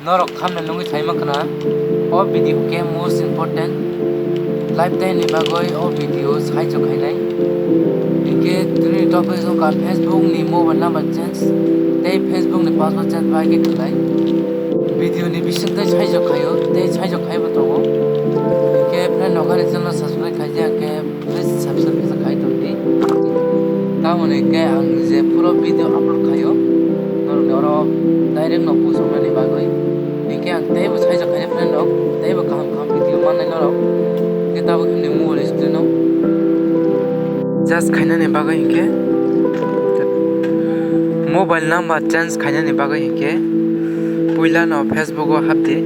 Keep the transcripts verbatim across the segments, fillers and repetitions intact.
Norok thumbnail nugwi saima khna, o video khe most important. Lifetime ni bagwi o video saichok khainai. Hinkhe tini topic wngkha Facebook ni mobile number change tei Facebook ni password change bai khe khlai. Video ni bising tei saichok khaio, tei saichok khaibo tongo. Hinkhe friend rok ani channel subscribe khaijak khe, please subscribe khe khai tongdi. Tamoni khe ang je puro video upload khaio, norokni oro direct no pusoknani bagwi. Hinkhe ang teibo saichok khainai friend rok, teibo kaham kaham video mannai norok. Hinkhe tabuk himni mobile screen o just khainani bagwi hinkhe mobile number change khainani bagwi hinkhe puila no Facebook o hapdi.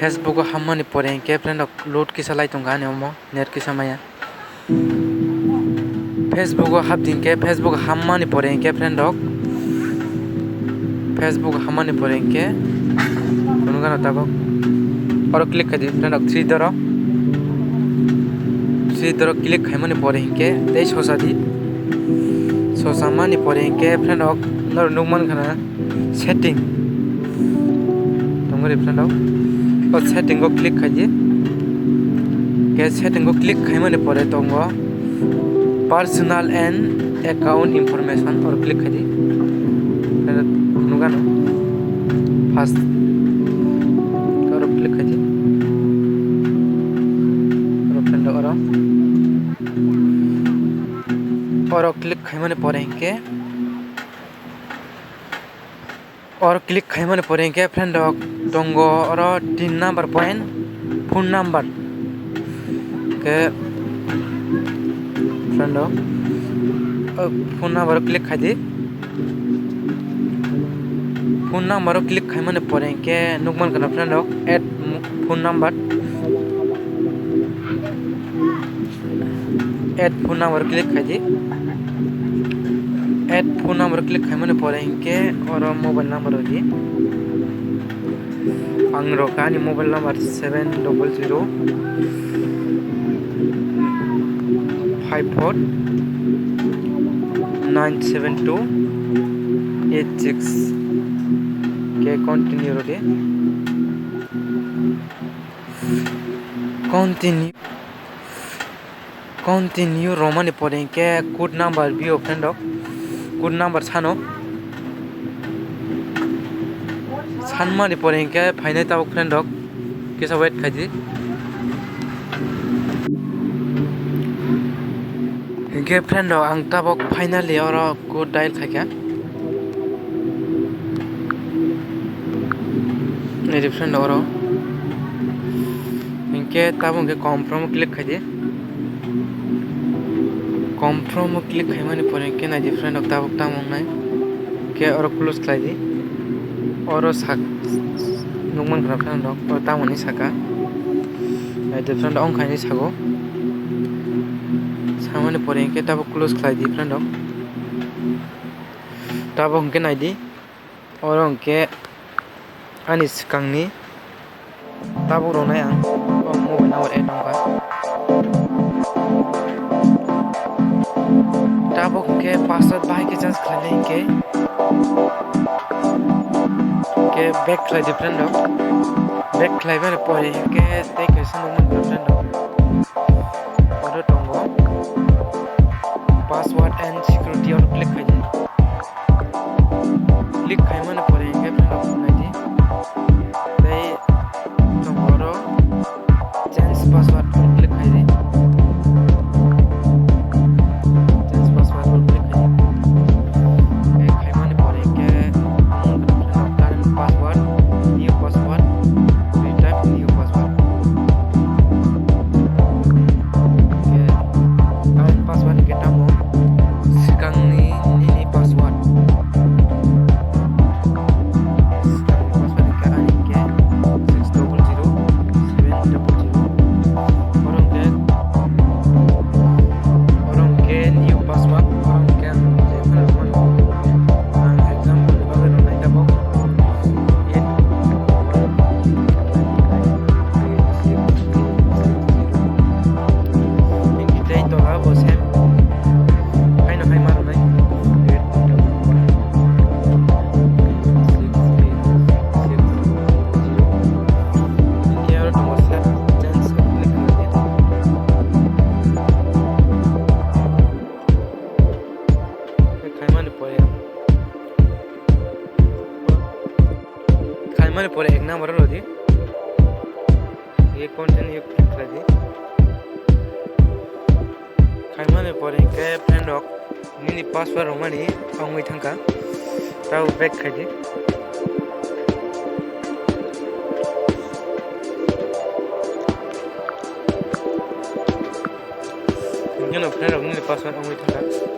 Facebook o hammani pore hinkhe friend rok load kisa lai tongkha ani omo net kisa maya. Facebook o hapdi hinkhe, Facebook hammani pore hinkhe friend rok, Facebook hammani pore hinkhe phunukgano tabuk. Oro click khaidi friend rok, three doro. Three doro click khaimani pore hinkhe tei sosa di. Sosa mani pore hinkhe friend rok norok nukmankha na setting tongo ri friend rok. O setting o click khaidi. Ke setting o click khaimani pore tongo personal and account information, oro click khaidi. Nukano first oro click khaidi. Oro friend rok oro. Oro click khaimani pore hinkhe, oro click khaimani pore hinkhe friend rok tongo oro tin number point phone number. Hinkhe friend rok, o phone number o click khaidi. Phone number o click khaimani pore hinkhe nukmankha na friend rok add phone number. Add phone number click khaidi. Add phone number click khaimani pore hinkhe oro mobile number rwdi. Ang rwkha ani mobile number seven double zero five four nine seven two eight six. Ke continue rwdi. Continue. Continue romani pore hinkhe code number bio friend rok. Code number sano. Sanmani pore hinkhe phainai tabuk friend rok. Kisa wait khaidi. Hinkhe friend rok, ang tabuk finally oro code dial khaikha. Nai di friend oro. Hinkhe tabuk hinkhe confirm click khaidi. Confirm click khaimani pore hinkhe nai di friend rok tabuk tamo wngnai. Hinkhe oro close khlai di. Oro sak nukmankha friend rok, oro tamoni saka. Nai di friend rok, ongkha hinwi sago. Samani pore hinkhe tabuk close khlai di friend rok. Tabuk hinkhe nai di. Oro hinkhe ani swkangni tabuk rwnai ang o mobile number add wngkha. Tabuk hinkhe password bahai khe change khlainai hinkhe, hinkhe back khlai di friend rok. Back khlaimani pore hinkhe tei kaisa nukmankha friend rok. Oro tongo password and security, oro click khaidi. Click khaimani pore hinkhe friend rok naidi. Tei tongo oro change password, oro click khaidi. Change password, oro click khaidi. Tei khaimani pore hinkhe current password, new password, retype new password. Mane pore ek number rw di. Ye content ye khlai di. Khaimani pore hwnkhe friend rok nini password rwmani wngwi thangkha. Tabo back khai di. Hwnkhe no friend rok nini password wngwi thangkha.